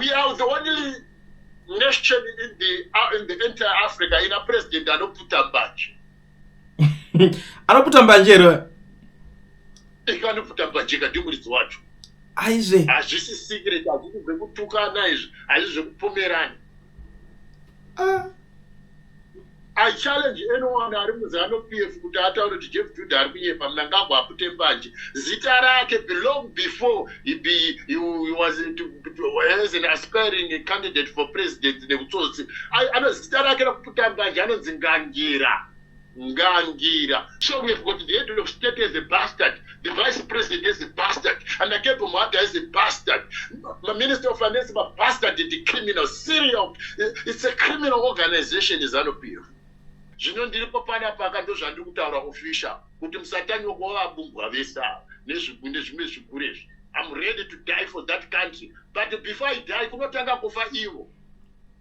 We are the only nation in the entire Africa ina president anoputa mbanje. Anoputa mbanje here? Ika anoputa mbanje kandimuridzi wacho. Aizve. Hazvisi secret, hazvisi zvekutukana izvi, hazvisi zvekupomerana. Ah. I challenge anyone ari muZANU PF kuti ataure kuti Jeff Judah ari kunyepa, Mnangagwa apute mbanje. Zita rake belong before he was as an aspiring candidate for president nekutsotsi. Ano zita rake rekuputa mbanje anonzi Ngangira. Ngangira. So we have got the head of state as a bastard, the vice president is a bastard, and Akebo Muhata is a bastard. The Minister of Finance is a bastard, the criminal, serial. It's a criminal organization, is ZANU PF. Zvino ndiripo panapa ndo zvandiri kutaura official kuti musatanyoko wavabumbwa vese ava nezvimwe zvikuru izvi. I'm ready to die for that country, but before I die, kunotanga kufa ivo.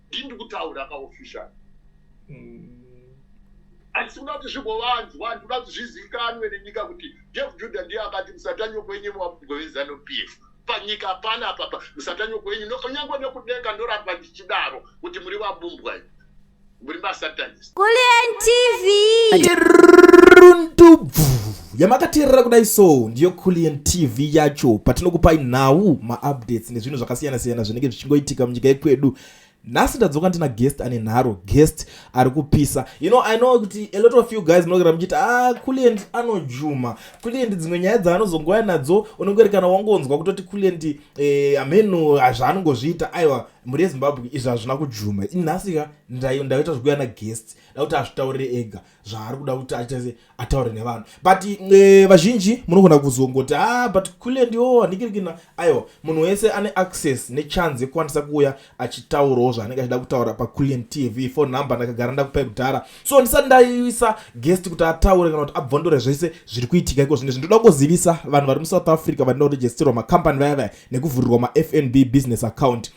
Ndindi kutaura kaofficial. Handisi kuda kuti zvigovanzwa, ndikuda kuti zvizivikanwe nenyika kuti Jeff Judah ndiye akati musatanyoko wenyu wabumbwa veZANU PF panyika panapa musatanyoko wenyu. Kunyange nekudenga ndoramba ndichidaro kuti muri vabumbwa, muri masatanist. Kulliant TV. Rundubvu yamakateerera kudai, so ndiyo Kulliant TV yacho patinokupai nhau, maupdates nezvinhu zvakasiyana-siyana zvinenge zvichingoitika munyika yekwedu. Nhasi ndadzoka ndina guest ane nharo, guest ari kupisa. I know kuti a lot of you guys munogara muchiti, "Ah, Kulliant anojuma, Kulliant dzimwe nyaya dzaanozongouya nadzo." Unongori kana wangonzwa kutoti Kulliant ameno zvaanongozviita. Aiwa, mhuri yeZimbabwe, izvi hazvina kujuma. Nhasi ka ndaita zvekuuya naguest, da kuti azvitaurire ega zvaari kuda kuti aite, ataure nevanhu. But vazhinji munogona kuzongoti, "Ah, but Kulliant o handikirikina." Aiwa, munhu wese ane access nechance yekukwanisa kuuya achitaurawo zvaanenge achida kutaura paCulliant TV. Phone number ndakagara ndakupai kudhara. So ndisati ndaisa guest kuti ataure kana kuti abvondore zvese zviri kuitika iko zvinezvi, ndoda kungozivisa vanhu vari muSouth Africa vanoda kuregisterwa makambani vaya vaya nekuvhurirwa maFNB business account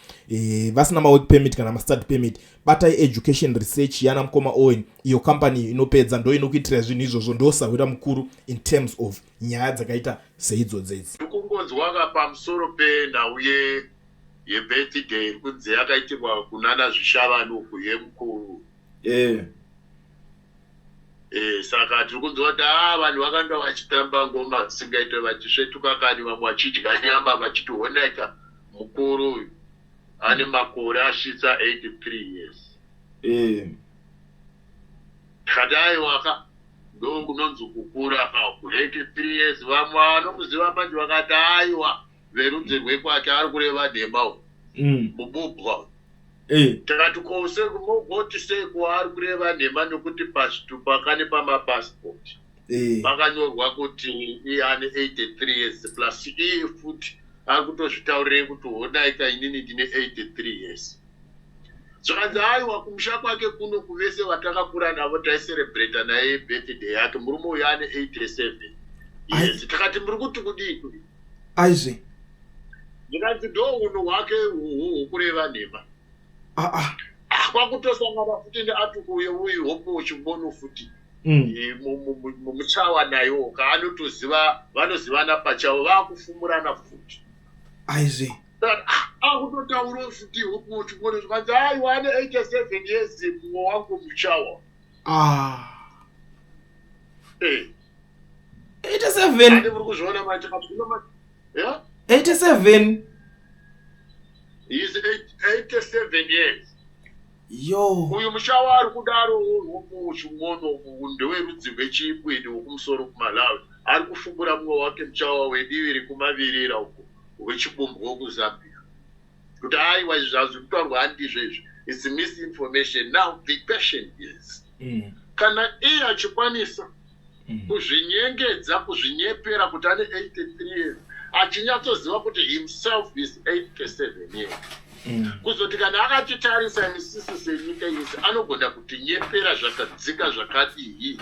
vasina mawork permit kana mastudy permit, batai Education Research yana mukoma Owen. Iyo kambani inopedza, ndo inokuitirai zvinhu izvozvo, ndosahwira mukuru in terms of nyaya dzakaita seidzodzedzi. Tikungonzwaka pamusoro penhau yebirthday iri kunzi yakaitirwa kunana Zvishavane uku yemukuru. Saka tiri kunzwa kuti a vanhu vakanga vachitamba ngoma dzisingaitwe, vachisvetuka kani, vamwe vachidya nyama, vachiti honaika mukuru uyu ane makore asvitsa 83 years. Tikati aiwaka, ndo kunonzi kukura kaku 83 years. Vamwe vanomuziva manje vakati aiwa, verudzi rwekwake ari kureva nhema uyu, mububwa uyu. Takati kose mogoti sei kuari kureva nhema, nekuti pazvitupa kane pamapasipoti pakanyorwa kuti iye ane 83 years, plus iye futi ari kutozvitaurirei kuti honaika inini ndine 83 years. Zvakanzi aiwa, kumusha kwake kuno kuvese vatakakura navo taicelebrata naye birthday yake, murume uyu ane 87 years. Takati muri kuti kudii? Aizve. Zvikanzi ndo unhu hwake uhu hwokureva nhema. Ah, ah. Ah, kwakutosangana futi neatuku uyo uyu Hope Chin'ono futi. Muchawa nayo kaanotoziva, vanozivana pachavo, vaakufumurana futi. Aizve. Akutotaurawo futi Hope Chin'ono, zvikanzi aiwa, ane 87 years mumwe wangu muchawa. Ah. 87. Andi muri kuzviona manje yeah? 87. He's 87 years. Yo. Uyu mushawa ari kudaro Chin'ono ndewerudzi rwechibwidi wekumusoro kuMalawi, ari kufumura mumwe wake muchawa wedivi rekumavirira uko wechibumbwa wekuZambia kuti aiwa, izvi zvazviri kutaurwa handizvo izvi, it's misinformation. Now the question is, kana iye achikwanisa kuzvinyengedza, kuzvinyepera kuti ane 83 years, achinyatsoziva kuti himself is 87 years, kuzoti kana akatitarisa isusu senyika isi, anogona kutinyepera zvakadzika zvakadii?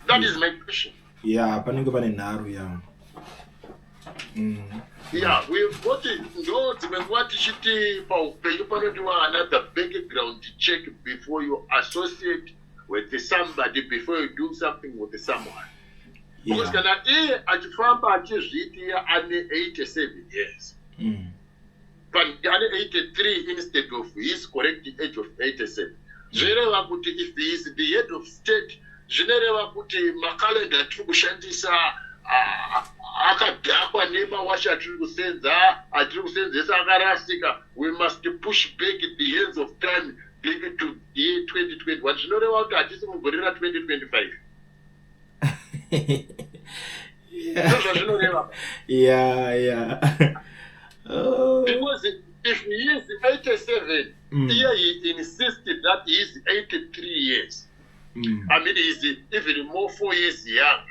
That is my question. Ya, panenge pane nharo ya. Yeah, we've got ndo dzimwe nguva tichiti paupenyu panodiwa another background check before you associate with somebody, before you do something with someone, because kana iye achifamba achizviitira ane 87 years. But ane 83 instead of his correct age of 87. Zvoreva kuti if he is the head of state, zvinoreva kuti makalenda atiri kushandisa akadhakwa nemawashi atiri kusenza, atiri kusenzesa akarasika. We must push back the hands of time back to the year 2021. Zvinoreva kuti hatisi mugore ra2025. Ndozvazvinoreva. Oh. Because if he is 87, here he insisted that he is 83 years. I mean, he's even more 4 years young.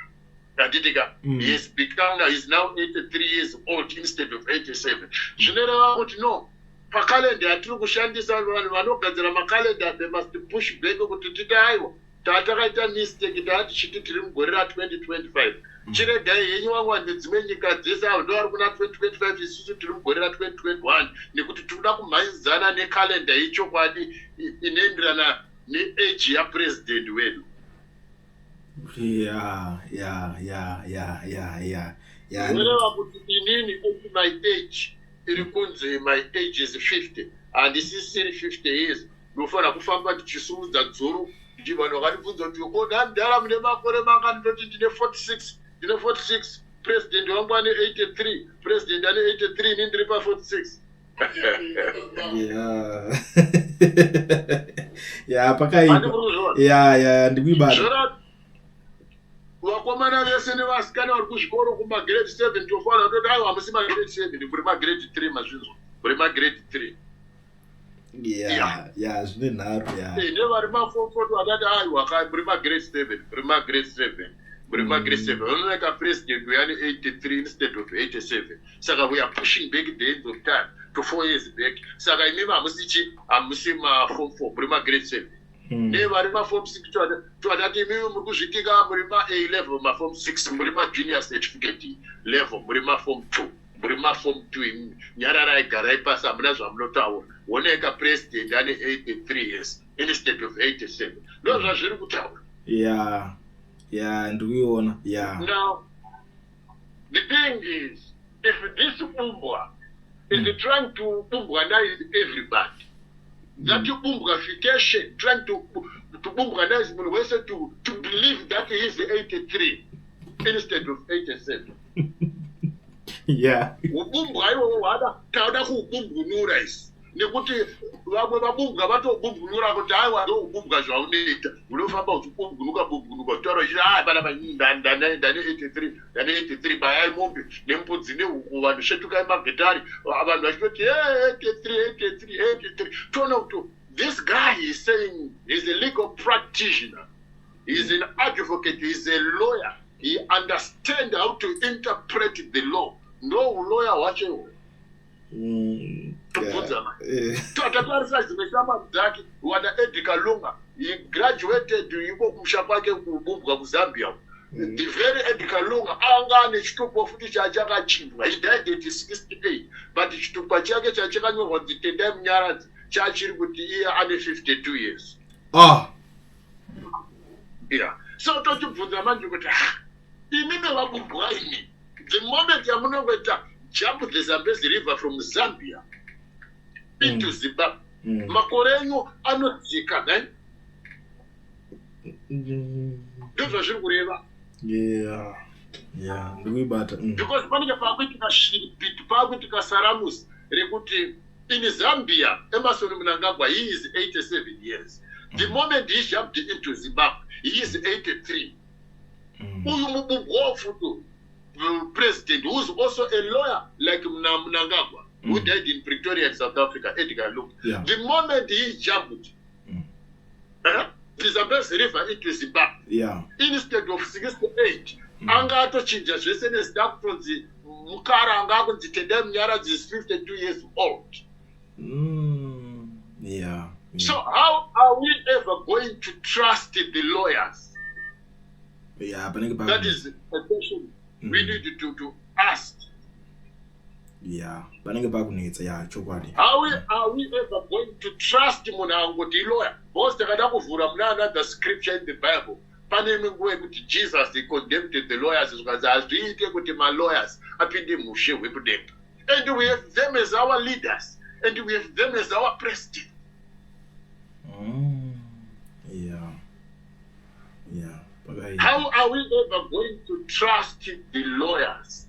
Handiti ka? He has become now, he's now 83 years old instead of 87. Zvinoreva kuti no, pakalenda yatiri kushandisa, vanhu vanogadzira makalenda, they must push back kuti titi aiwa, tatakaita mistake, taa tichiti tiri mugore ra2025. Chiregai henyu vamwe nedzimwe nyika dzese, avo ndo vari kuna 2025, isusu tiri mugore ra2021, nekuti tiri kumhanyidzana nekalenda yechokwadi inoenderana neage yapurezidendi wedu. Zvinoreva kuti inini at my age iri kunzi my age is 50, handisisiri 50 years. Ndinofanira kufamba ndichisumudza dzoro ndi vanhu vakandibvunza kuti, "Ko ndandara mune makore mangani?" Ndoti ndine 46, ndine 46. President wangu ane 83. President ane 83, ini ndiri pa46. Yeah, pakaipa. Handikuzviona. Yeah, ndikuibata. Zvora vakomana vese nevasikana vari kuzvikoro kumagrade 7, tofanira toti aiwa, hamusi magrade 7, muri magrade 3. Mazvinzwa? Muri magrade 3. Yeah, zvine nharo, yeah. Nevari maform 4 vakati aiwa ka, muri magrade 7, muri magrade 7, muri magrade 7. Vanooneka president uyane 83 instead of 87. Saka we are pushing back the end of time to 4 years back. Saka imimi hamusi chi, hamusi maform 4, muri magrade 7. Nevari maform 6, twatati imimi muri kuzvitika muri ma-A level, maform 6, muri majunior certificate level, muri maform 2, muri maform 2 imimi. Nyararai, garai pasi, hamuna zvamunotaura. Oneka president ane 83 years instead of 87. Ndo zvazviri kutaura. Yeah, ndikuiona, yeah. Now the thing is, if this bumbwa is trying to bumbwanize everybody, that bumbwafication, trying to bumbwanize munhu wese to believe that he is 83 instead of 87, ubumbwa iwowo hwada tauda kuubumbunura isi, nekuti vamwe vabumbwa vatobumbunura kuti aiwa, ndoubumbwa zvaunoita, unofamba uchibumbunuka bumbunuka, uchitaura uchiti, "Ai, panapa ndane 83, ndane 83, bayai mombe nembudzi nehuku, vanhu svetukai magitari." Vanhu vachitoti 83, 83, 83. Toona kuti this guy is saying he's a legal practitioner, he's an advocate, he's a lawyer, he understand how to interpret the law. Ndo uloya hwacho ihwo. Tobvunza ma tatatarisa dzimwe shamwari dzake, wana Edgar Lunga, he graduated iko kumusha kwake kubumbwa kuZambia. The very Edgar Lunga anga ane chitupo futi chachakachinjwa. He died at 68, but chitupa chake chachakanyorwa kunzi Tendai Munyaradzi chachiri kuti iye ane 52 years. Ah. Yeah, so tochibvunza manje kuti, ah, imimi vabumbwa imi, the moment yamunongoita jump the Zambezi River from Zambia into Zimbabwe, makore enyu anodzika ne? Ndozvazviri kureva. Yeah, ndikuibata. Because panenge pakuitika shiripiti, pakuitika saramusi rekuti in Zambia, Emerson Mnangagwa, he is 87 years. The moment he jumped into Zimbabwe, he is 83. Uyu mubumbwa futi president, who is also a lawyer like Mnangagwa, who died in Pretoria in South Africa, Edgar Lungu, the moment he jumped the Zambezi River into Zimbabwe, instead of 68, anga atochinja zvese nezita, kutonzi mukara, anga akunzi Tendai Munyaradzi is 52 years old. So how are we ever going to trust the lawyers? Yeah, panenge That is a question we need to ask. Yeah, panenge pakunetsa, yeah, chokwadi. How are we ever going to trust munhu angoti lawyer? Because takada kuvhura muna another scripture in the Bible, pane imwe nguva yekuti Jesus, he condemned the lawyers, zvikanzi hazviite kuti malawyers apinde mushe hwekudenga, and we have them as our leaders. And we have them as our president. Yeah. Pakaipa. How are we ever going to trust the lawyers?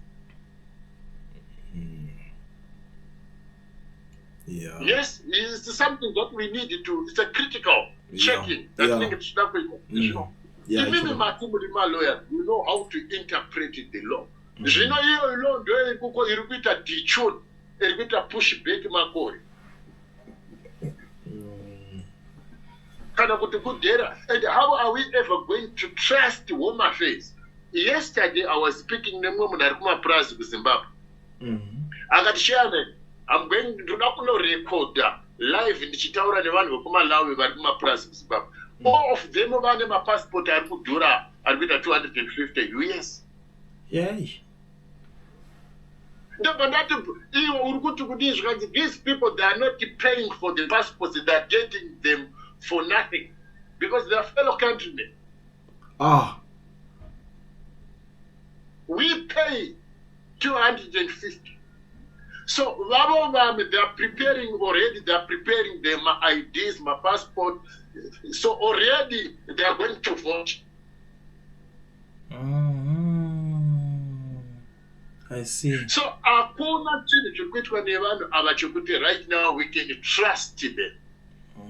Yes, it's something that we need to, it's a critical checking that tinenge tichida kuita. Yeah, Imimi true. mati muri malawyer, you know how to interpret the law. Zvino iyo law ndo iri kuita detune, iri kuita push back makore kana kuti kudhera. And how are we ever going to trust Home Affairs? Yesterday I was speaking nemumwe munhu ari kumapurazi kuZimbabwe. Akati, "Chairman, I'm going, ndoda kunorekodha live ndichitaura nevanhu vekuMalawi vari kumapurazi kuZimbabwe." All of them vane mapasipoti ari kudhura, ari kuita 250 US. Ndobva ndati, "Iwe uri kuti kudii?" Zvikanzi, "These people, they are not paying for the passports, they are getting them for nothing because they are fellow countrymen." We pay 250. So vavo vamwe, they are preparing already, they are preparing their IDs, mapassport, so already they are going to vote. I see. So hakuna chinhu chiri kuitwa nevanhu ava chekuti right now we can trust them.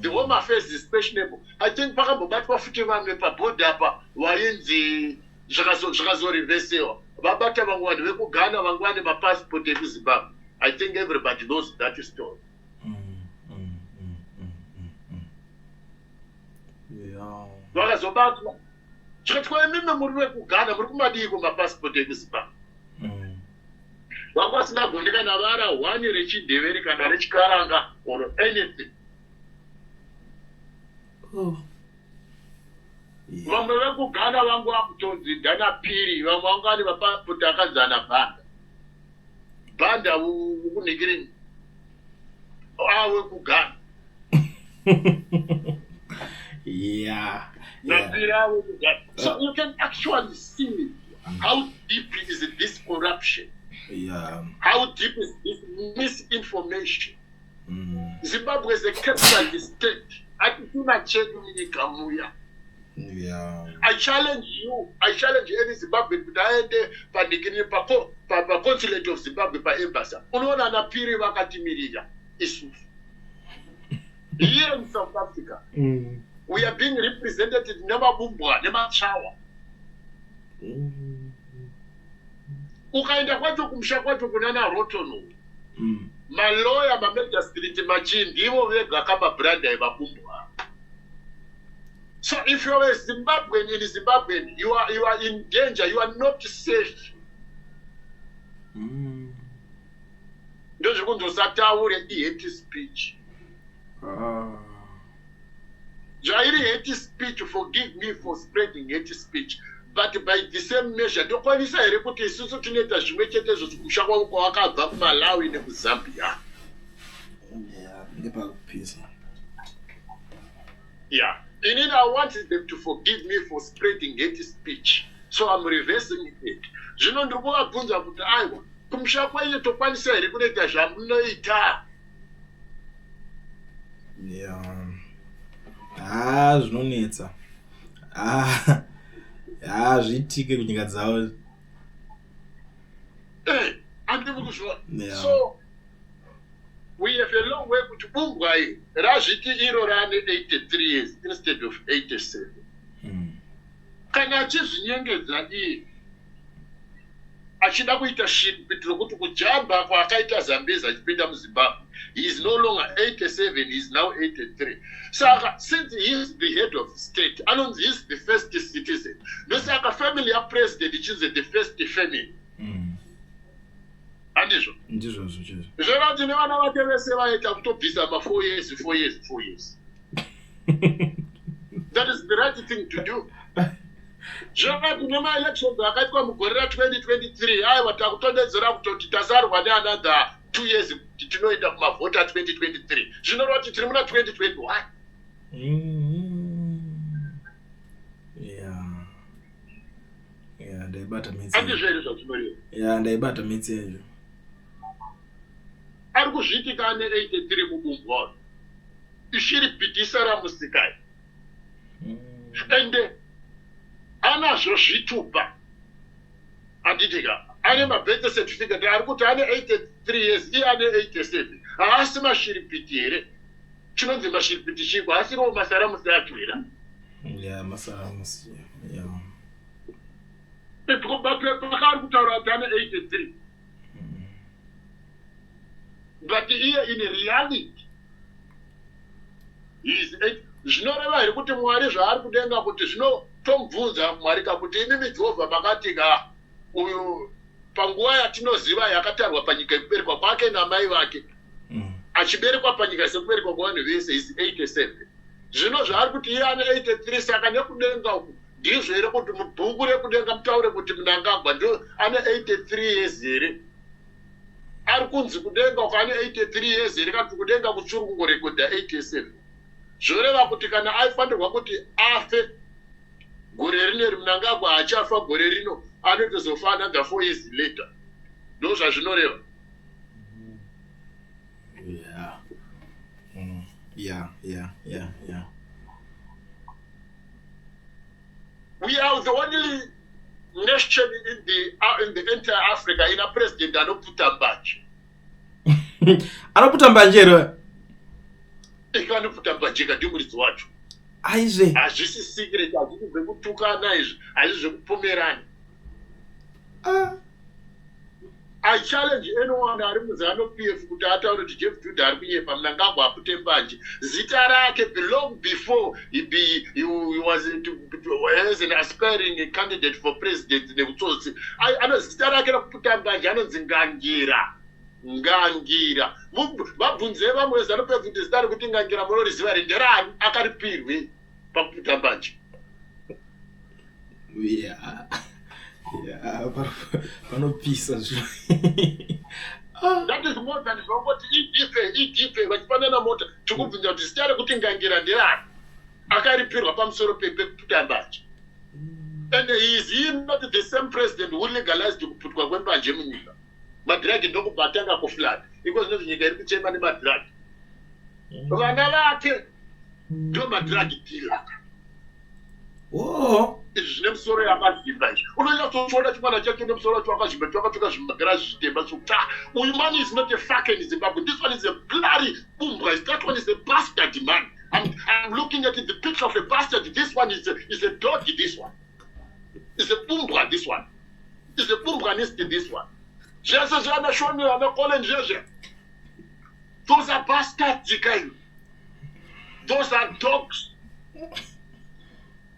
The Home Affairs is questionable. I think pakambobatwa futi vamwe pabhodha apa vainzi zvakazorivhesewa, vabata vamwe vanhu vekuGhana vanga vane mapasipoti ekuZimbabwe. I think everybody knows that story. Vakazobatwa, chikatwa, "Imimi muri vekuGhana, muri kumadii kumapasipoti ekuZimbabwe?" Vanga vasingagoni kana vara one rechiNdevere kana rechiKaranga or anything. Vamwe vekuGhana vangu vakutonzi ndanapiri, vamwe vanga vane mapasipoti akanzi ana Bhanda, Bhanda kunhikirini ave kuGhana. Napiri ave kuGhana. So you can actually see how deep is this corruption, how deep is this misinformation. Zimbabwe is a capitalist state. Hatisina chedu munyika muya. I challenge you, I challenge any Zimbabwe kuti aende pandikini paconsulate of Zimbabwe, paembassy, unoona anapiri vakatimirira isusu. Here in South Africa, we are being represented nemabumbwa nemachawa. Ukaenda kwacho kumusha kwacho kunana Rotono, maloya, mamagistrate, machii, ndivo vega kamabranda emabumbwa. So if you are a Zimbabwean in Zimbabwean, you are in danger, you are not safe. Ndozviri kunzi usataure, ihate speech. Zvairi hate speech, forgive me for spreading hate speech, but by the same measure, ndokwanisa here kuti isusu tinoita zvimwe chete izvo kumusha kwavo kwavakabva kuMalawi nekuZambia? Yeah, ngepakupisa. Yeah, inini I wanted them to forgive me for spreading hate speech, so I'm reversing it. Zvino ndiri kuvabvunza kuti, aiwa, kumusha kwenyu tokwanisa here kunoita zvamunoita? Yeah, ah, zvinonetsa. Ah, ah, zviitike kunyika dzavo. Eh, handiri kuzviona. So we have a long way kuti bumbwa iyi razviti iro rane 83 years instead of 87. Kana achizvinyengedza iye achida kuita shiri kuitira kuti kujamba kwaakaita Zambezi achipinda muZimbabwe, he is no longer 87, he is now 83. Saka since he is the head of state, anonzi he is the first citizen. Ndosaka family yapresident ichinzi the first family. Handizvo? Ndizvozvo chaizvo. Zvorati nevana vake vese vaita kutobvisa ma4 years, 4 years, 4 years. That is the right thing to do. Zvakati nemaelections akaitwa mugore ra2023, aiwa, takutodedzera kutoti tasarwa neanother 2 years kuti tinoenda kumavhota 2023. Zvinoreva kuti tiri muna 2021. Yeah, ndaibata mitsi. Handizvo here zvatinoreva? Yeah, ndaibata mitsi yacho. Ari kuzviitika ane 83 mubumbwa uyu. Ishiri pitisa ramusikai. Ende anazvo zvitupa. Handiti ka? Ane mabirth certificate ari kuti ane 83 years iye ane 87. Haasi mashiripiti here? Chinonzi mashiripiti chiiko? Haasiriwo masaramusi acho here? Yeah, masaramusi. Yeah. Pakaari ari kutaura kuti ane 83. But iye in reality he is eight. Zvinoreva here kuti Mwari zvaari kudenga kuti zvino tomubvunza Mwari ka kuti imimi Jehovha makati ka uyu panguva yatinoziva yakatarwa panyika yekuberekwa kwake namai vake achiberekwa panyika sekuberekwa kwevanhu vese is 87. Zvino zvaari kuti iye ane 83 saka nekudenga uku ndizvo here kuti mubhuku rekudenga mutaure kuti Mnangagwa ndio ane 83 years here? Ari kunzi kudenga uko ane 83 years here kana kuti kudenga kuchiri kungorekodha 87? Zvoreva kuti kana aifanirwa kuti afe gore rineri Mnangagwa achafa gore rino anotozofa another 4 years later. Ndozvazvinoreva. Yeah. Yeah, yeah, yeah, yeah. We are the only nation in the entire Africa ina president anoputa mbanje. Anoputa mbanje here? Ika anoputa mbanje ka ndimuridzi wacho. Aizve. Hazvisi secret, hazvisi zvekutukana izvi, hazvisi zvekupomerana. I challenge anyone ari muZanu PF kuti ataure kuti Jeff Judah ari kunyepa, Mnangagwa apute mbanje. Zita rake long before he, be, he, he was to, as an aspiring candidate for president nekutsotsi. Ano zita rake rekuputa mbanje anonzi Ngangira. Ngangira. Vabvunzei vamwe veZanu PF kuti zita rekuti Ngangira munoriziva here? Nderani? Akaripirwe pakuputa mbanje. Yeah. Yeah, panopisa zvino. That is more than zvongoti idipe, idipe, vachipanana mota. Tikubvunza kuti zita rekuti Ngangira nderani? Akaripirwa pamusoro pekuputa mbanje. And he is he not the same president who legalized kuputwa kwembanje munyika? Madhiragi ndokubva atanga kuflood. Iko zvinonzi nyika iri kuchema nemadhiragi. Vana vake ndo madrug dealer. Oh. Izvi zvine musoro yakazvimba izvi. Unonyatsochiona chimwana chacho nemusoro wacho wakazvimba chakapfeka zvimagirazi zvitema so ta. Uyu man is not a fucking Zimbabwe. This one is a bloody bumbwa. That one is a bastard man. I'm looking at the picture of a bastard. This one is a dog. This one is a bumbwa. This one is a bumbwanist. This one. Zvese zvana Shoni ana Colin zvese. Those are bastards, guys. Those are dogs.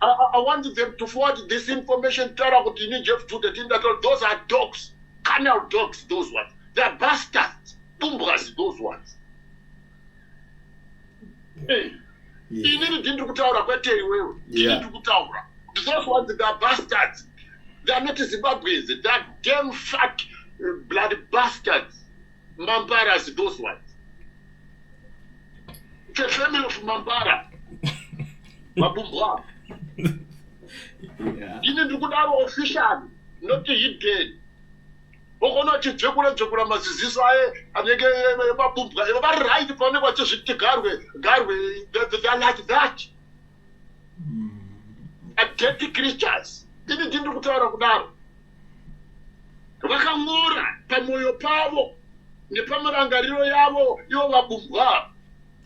I want them to forward this information. Tara kuti ini Jeff Judah tinda tara. Those are dogs. Canal dogs, those ones. They are bastards. Bumbwas, those ones. Hey. Yeah. Inini ndiri kutaura kwete iwewe. Ndini Yeah. ndiri kutaura. Those ones, they are bastards. They are not Zimbabweans. They are damn fuck bloody bastards. Mambaras, those ones. It's a family of Mambara. Mabumbwa. Yeah. Ini ndiri kudaro officially, not hidden. Ukaona achidzvekura dzvekura maziziso aye anenge emabumbwa, vari right pavanenge vachizviti garwe, garwe, they are like that. Dirty creatures. Ini ndiri kutaura kudaro. Vakang'ora pamwoyo pavo nepamirangariro yavo ivo vabumbwa.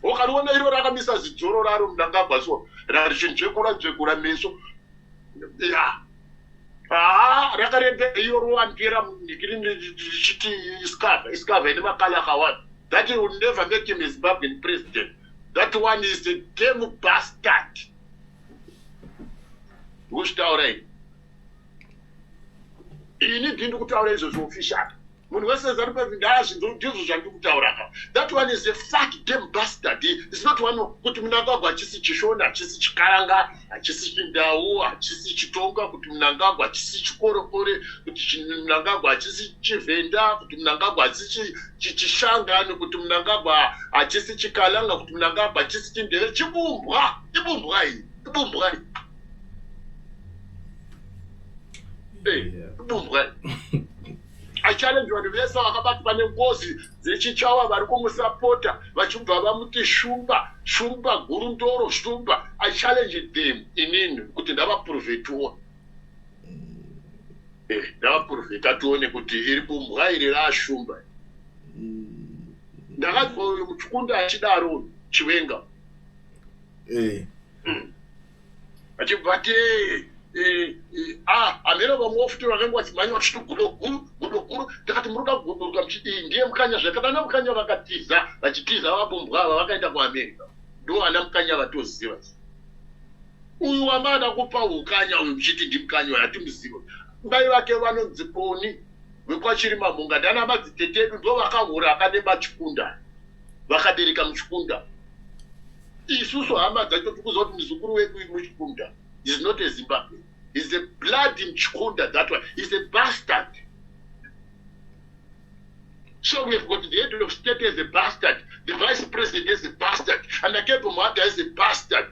Ukariona iro rakamisa zidzoro raro Mnangagwa so richinzvekura nzvekura meso. Yeah. Rakarembera iyo rowambira richiti iskava, iskava ine makala akawanda. That will never make him a Zimbabwean president. That one is a damn bastard. Ndikuzvitaura ini. Ini ndini kutaura izvozvo officially. Munhu wese ZANU PF ndaazvinzwa ndizvo zvandiri kutaura ka. That one is a fuck damn bastard. It's not one kuti Mnangagwa hachisi Chishona, hachisi Chikaranga, hachisi Chindau, hachisi Chitonga, kuti Mnangagwa hachisi Chikorokore, kuti Mnangagwa hachisi Chivenda, kuti Mnangagwa hachisi Chishangani, kuti Mnangagwa hachisi Chikalanga, kuti Mnangagwa hachisi Chindevere. Chibumbwa, ibumbwa iyi, ibumbwa iyi. Hey, Yeah. ibumbwa iyi. I challenge vanhu vese vakabatwa nengozi dzechichawa vari kumusapota vachibva vamuti shumba, shumba gurundoro, shumba. I challenge them inini kuti ndavaprove tione. Eh, ndavaprove tione kuti iri bumbwa iri raashumba. Ndakanzwa uyu muchikunda achidaro uyu Chiwenga. Eh. Achibva ati eh, eh, ah, hameno vamwewo futi vakanga vachimhanya vachiti gudo guru, gudo guru. Ndakati muri kuda kuguduruka muchidii? Ndiye Mukanya zvakati ana Mukanya vakatiza, vachitiza vabumbwa ava vakaenda kuAmerica. Ndo ana Mukanya vatoziva. Uyu wamada kupa hukanya uyu muchiti ndiMukanya uyu hatimuzive. Mai vake vanonzi Poni vekwaChirimamhunga ndana madzitete edu ndo vakahura akanema Chikunda. Vakabereka Muchikunda. Isusu hama dzacho tikuziva kuti muzukuru wedu Muchikunda is not a Zimbabwe. He's a blood Muchikunda, that one. He's a bastard. So we've got the head of state as a bastard, the vice president is a bastard, and Akebo Muhata is a bastard.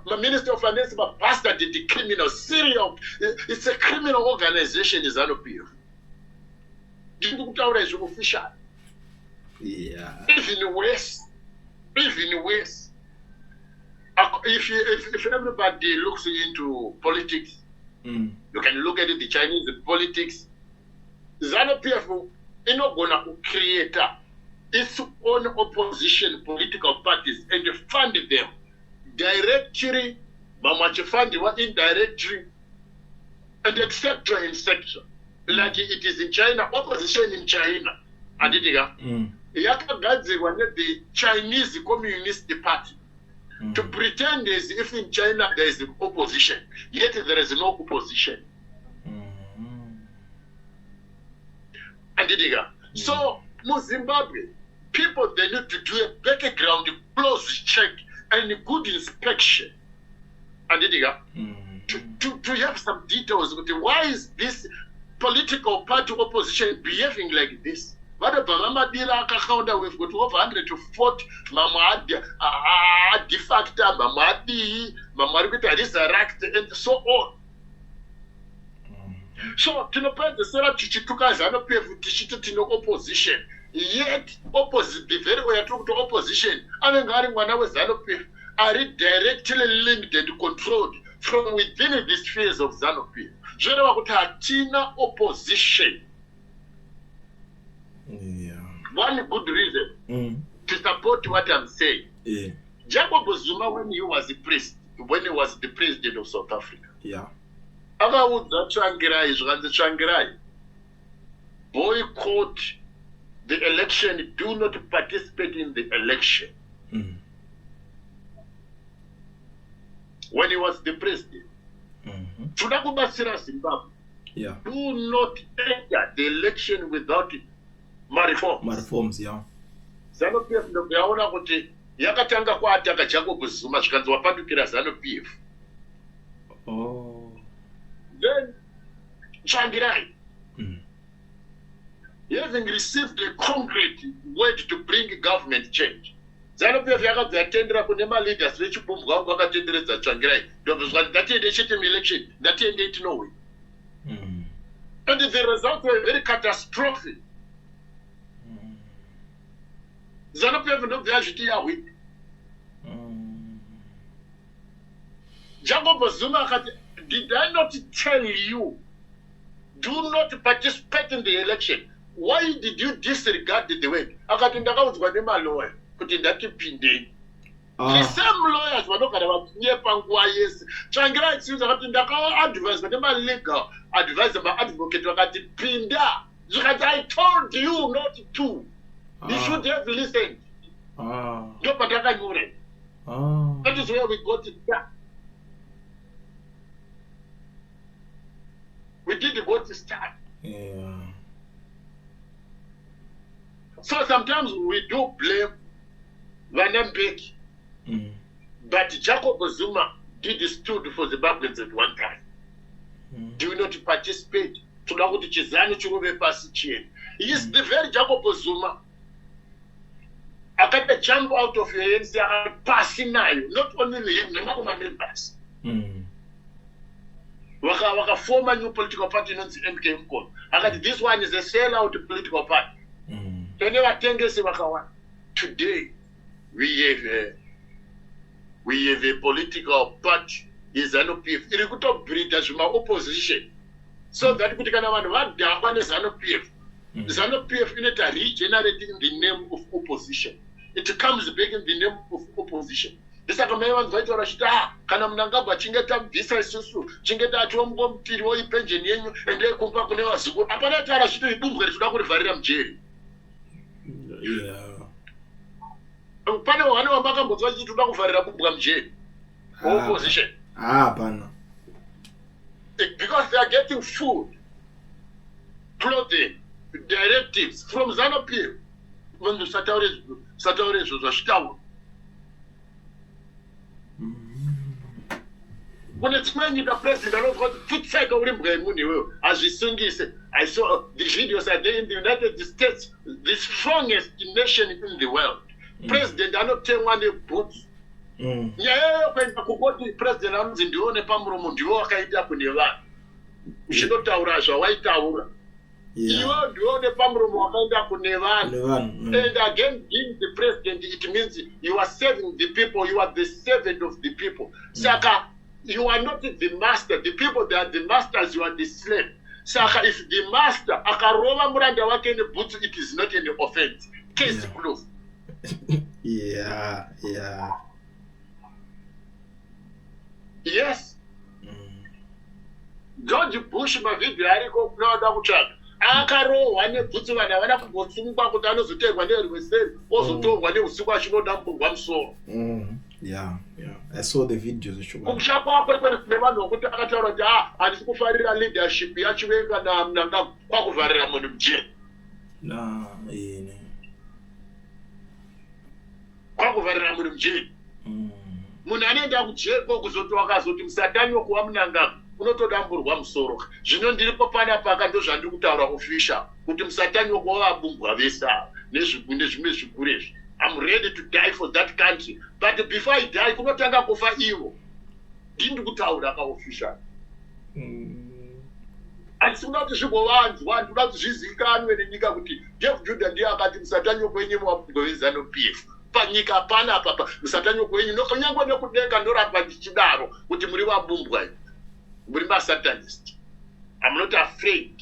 The minister of finance is a bastard, the criminal, serial. It's a criminal organization, is ZANU-PF. Ndiri kutaura izvi official. Yeah. Even worse, even worse. If everybody looks into politics, you can look at it, the Chinese politics. ZANU-PF inogona kucreate its own opposition political parties and fund them directly, vamwe vachifundiwa indirectly, and etc. etc. Like it is in China, opposition in China, handiti ka? Yakagadzirwa nethe Chinese Communist Party to pretend as if in China there is opposition, yet there is no opposition. Handiti ka? So muZimbabwe, people, they need to do a background close check and good inspection. Handiti ka? To have some details kuti why is this political party opposition behaving like this? Vanobva vamadira akakaunda. We've got over 140, mamwe adefacta, mamwe adii, mamwe ari kuita resurrect and so on. So tinopedzesera tichituka ZANU-PF tichiti tine opposition, yet opposite, the very way yatiri kuti opposition anenge ari mwana weZANU-PF ari directly linked and controlled from within the spheres of ZANU-PF. Zvoreva kuti hatina opposition. One good reason to support what I'm saying, Jacob Zuma, when he was the priest, when he was the president of South Africa, akaudza Tsvangirai zvikanzi, "Tsvangirai, boycott the election. Do not participate in the election," when he was the president. Toda kubatsira Zimbabwe. Do not enter the election without mareforms. Mareforms, yeah. ZANU-PF ndobva yaona kuti yakatanga kuataka Jacob Zuma, zvikanzi wapandukira ZANU-PF. Then Tsvangirai, having received a concrete word to bring government change, ZANU-PF yakabva yatendera kune maleaders vechibumbwa vangu vakatenderedza Tsvangirai, ndobva zvikati ngatiende chete muelection, ngatiendei tinowina. And the results were very catastrophic. ZANU-PF ndobva yazviti yahwina. Jacob Zuma akati, "Did I not tell you, do not participate in the election? Why did you disregard the word?" Akati, "Ndakaudzwa nemaloya kuti ndatipindei." The same lawyers vanogara vachinyepa nguva yese. Tsvangirai chiudza akati, "Ndakaadviswa nemalegal advisor, maadvocate vakati pinda." Zvikati, "I told you not to. You should have listened." Ndopatakanyura. That is where we got it stuck. We did got stuck. So sometimes we do blame vana Mbeki, but Jacob Zuma did stood for Zimbabweans at one time. "Do not participate, toda kuti chiZANU chirove pasi chiende." He is the very Jacob Zuma akaita jump out of ANC akati pasi nayo, not only him, nemamwe mamembers. Vakafoma new political party inonzi MK Mkono. Akati this one is a sell out political party. Ene vatengesi vakawanda. Today we have a political party yeZANU PF iri kutobreeda zvimaopposition so that kuti kana vanhu vadhakwa neZANU PF, ZANU PF inoita regenerate in the name of opposition. It comes back in the name of opposition. Ndosaka mai vanhu vaitaura vachiti, ah, kana Mnangagwa chinge tabvisa isusu, chinge tatiwo mungomutiriwo ipenjeni yenyu, endei kumba kune vazukuru. Hapana taura chiti ibumbwe richida kurivharira mujeri. Pane vane vamakambonzwa chiti toda kuvharira bumbwa mujeri, opposition? Hapana. Because they are getting food, clothing, directives from ZANU PF. Vanhu sataure izvo zvachitaura. Kune dzimwe nyika president anonzwa kuti pfutseka, uri mbwa yemunhu iwewe, hazvisungise. I saw the videos are there in the United States, the strongest nation in the world. President anotemwa neboots. Nyaya yokuenda kukoti, president anonzi ndiwo nepamuromo, ndiwo wakaita kune vanhu uchinotaura zvawaitaura. Iwe ndiwo nepamuromo wakaenda kune vanhu. And again, being the president, it means you are serving the people, you are the servant of the people. Saka you are not the master. The people, they are the masters, you are the slave. Saka if the master akarova muranda wake nebhutsu, it is not an offense. Case closed. Yes. George Bush, mavhidhiyo ariko kunoda kutsvaga, akarohwa nebhutsu, vanhu havana kumbosungwa kuti anozoteerwa nerweseri, ozotorwa neusiku achinodamburwa musoro. Yeah. I saw the videos zvechokwadi. Kumusha kwako ikweni kune vanhu vokuti akataura kuti, a, handisi kufarira leadership yaChiwenga naMnangagwa, kwakuvharira munhu mujeri. Na, ine. Kwakuvharira munhu mujeri. Munhu anoenda kujeri kuzoti wakazoti musatanyoko waMnangagwa, unotodamburwa musoro. Zvino ndiripo panapaka, ndozvandiri kutaura official kuti musatanyoko wavabumbwa vese ava nezvimwe zvikuru izvi. I'm ready to die for that country, but before I die, kunotanga kufa ivo. Ndini kutaura kaofficial. Handisi kuda kuti zvigovanzwa, ndikuda kuti zvizivikanwe nenyika kuti Jeff Judah ndiye akati musatanyoko wenyu wabwe veZANU PF panyika panapa musatanyoko wenyu. Kunyange nekudenga ndoramba ndichidaro kuti muri vabumbwa, muri masatanist. I'm not afraid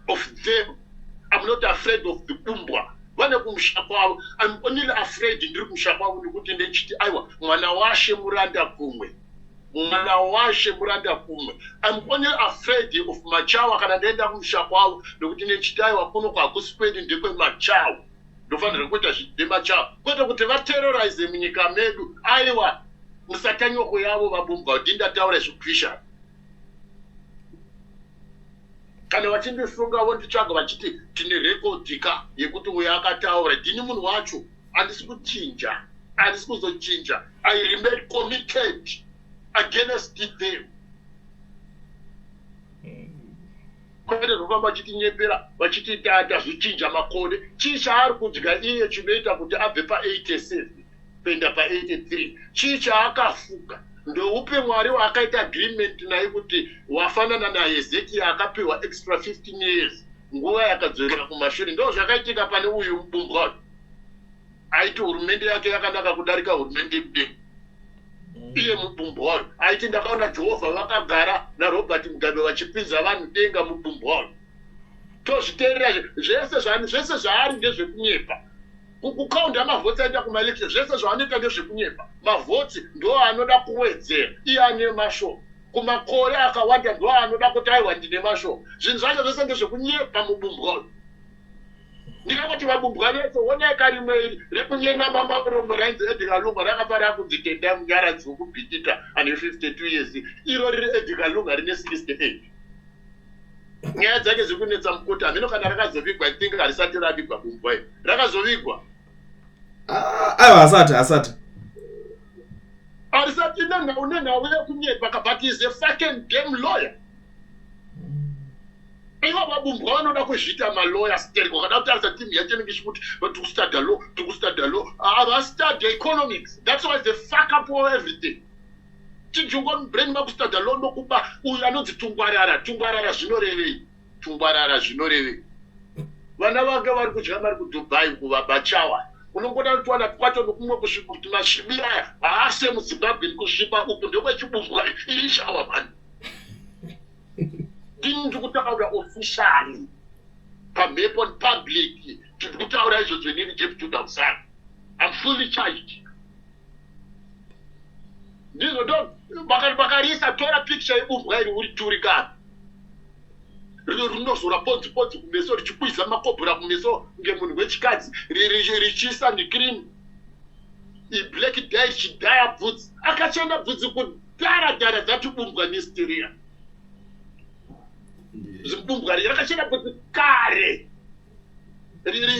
of them. I'm not afraid of the bumbwa vane kumusha kwavo. I'm only afraid ndiri kumusha kwavo nekuti ndechiti, aiwa, mwana washe muranda kumwe, mwana washe muranda kumwe. I'm only afraid of machawa kana ndaenda kumusha kwavo, nekuti nechiti, aiwa, kuno kwakusi kwedu, ndekwemachawa, ndofanira kuita zvemachawa, kwete kuti vaterrorize munyika medu. Aiwa, musatanyoko yavo vabumbwa. Kuti ndataura zvekupisha, kana vachindisunga vonditsvaga vachiti tine rekodhika yekuti uyo akataura. Ndini munhu wacho, handisi kuchinja, handisi kuzochinja. I remain committed against them, kwete zvofamba vachitinyepera vachiti tazvichinja makore. Chii chaari kudya iye chinoita kuti abve pa87 kuenda pa83? Chii chaakafuka? Ndoupe Mwari waakaita agreement naye kuti wafanana naHezekiya akapiwa extra 15 years, nguva yakadzorera kumashure? Ndo zvakaitika pane uyu mubumbwa uyu. Aiti hurumende yake yakanaka kudarika hurumende yemudenga. Iye mubumbwa uyu aiti ndakaona Jehovha vakagara naRobert Mugabe vachipinza vanhu denga. Mubumbwa uyu tozviteerera zvese. Zvese zvaari ndezvekunyepa. Kukaunda mavhotsi aenda kumaelection, zvese zvaanoita ndezvekunyepa. Mavhotsi ndo anoda kuwedzera, iye ane mashoko kumakore akawanda, ndo anoda kuti, aiwa, ndine mashoko. Zvinhu zvacho zvese ndezvekunyepa, mubumbwa uyu. Ndingangoti vabumbwa vese, onai karimwe iri rekunyenama mamuromo rainzi Edgar Lunga, rakafa rakunzi Tendai Munyaradzi wekuBhikita ane 52 years. Iro riri Edgar Lunga rine 68, nyaya dzake dziri kunetsa mukoti. Hamino kana rakazovigwa. I think harisati ravigwa bumbwa iri. Rakazovigwa? Ah, aiwa, asati, asati. Harisati. Nenhau, nenhau yekunyepa, but is a fucking game lawyer. Ivo vabumbwa vanoda kuzviita malawyer sterek. Wakada kutarisa timu yacho inenge ichikuti tiri kustudya law, tiri kustudya law. Havastudya economics. That's why they fuck up all everything. Chijungwa mubrain makustada londo kuba uyu anonzi tungwarara. Tungwarara zvinorevei? Tungwarara zvinorevei? Vana vake vari kudya mari kuDubai kuvabachawa. Unongoda kutwana twacho nokumwe kusviba kuti masvibira aya haasi emuZimbabwe, kusviba uku ndekwechibumbwa. Ishawa mani, ndini ndiri kutaura officially pamhepo, public. Tiri kutaura izvozvo inini Jeff Judah Musana. I'm fully charged. Ndizvo ndo vakarisa. Tora picture yebumbwa iri uri turikana rino rinozora ponzi ponzi kumeso, richikwiza makobhura kumeso kunge munhu wechikadzi, richiisa necream iblack dye, richidhaya bvudzi. Akachena bvudzi kudhara dhara. Dzati bumbwa nestiria zibumbwa ri rakachena bvudzi kare,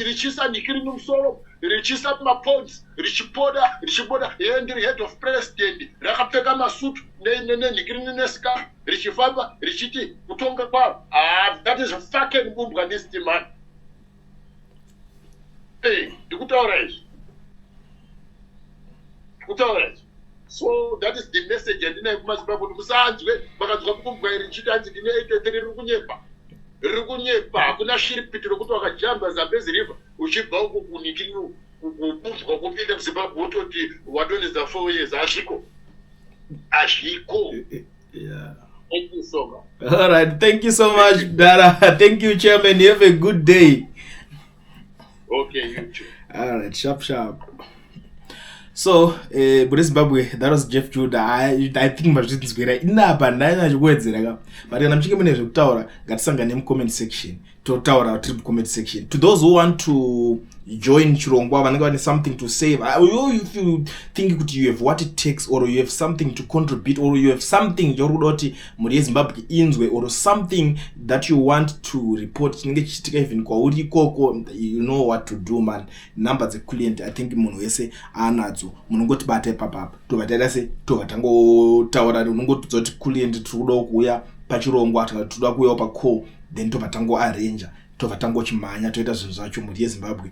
richiisa necream musoro, richiisa mapods, richipoda, richiboda. Ye, ndiri head of president. Rakapfeka masutu nenhikirini nescarf, richifamba richiti kutonga kwavo. Ah, that is fucking bumbwa nist man. Ndikutaura izvi, ndikutaura izvi. So that is the message yandinayo kumaZimbabwe, kuti musanzwe makanzwa bumbwa iri richiti hanzi ndine 83. Riri kunyepa, riri kunyepa. Hakuna shiripiti rokuti wakajamba Zambezi River uchibva uko kunikini kubumbwa kupinda muZimbabwe wototi wadonhedza 4 years. Hazviko, hazviko. Thank you so much. All right. Thank you so much, Dara. Thank you, Chairman. You have a good day. Okay, you too. All right. Sharp, sharp. So, Bude Zimbabwe, that was Jeff Judah. I think mazvinzwira inapa ndanyanya chikuwedzera ka. But kana muchinge mune zvekutaura, ngatisangane mucomment section. Totaura tiri mucomment section. To those who want to join chirongwa, vanenge vane something to say, you, if you think kuti you have what it takes or you have something to contribute or you have something chauri kuda kuti mhuri yeZimbabwe inzwe or something that you want to report chinenge chichiitika even kwauri ikoko, you know what to do, man. Number dzeclient, I think munhu wese anadzo. Munongotibata ipapapa, tobva taita se tobva tangotaura. Unongotudza kuti, "Client, tiri kudawo kuuya pachirongwa," kana "Tiri kuda kuuyawo pacall," then tobva tangoarrangea, tobva tangochimhanya, toita zvinhu zvacho. Mhuri yeZimbabwe.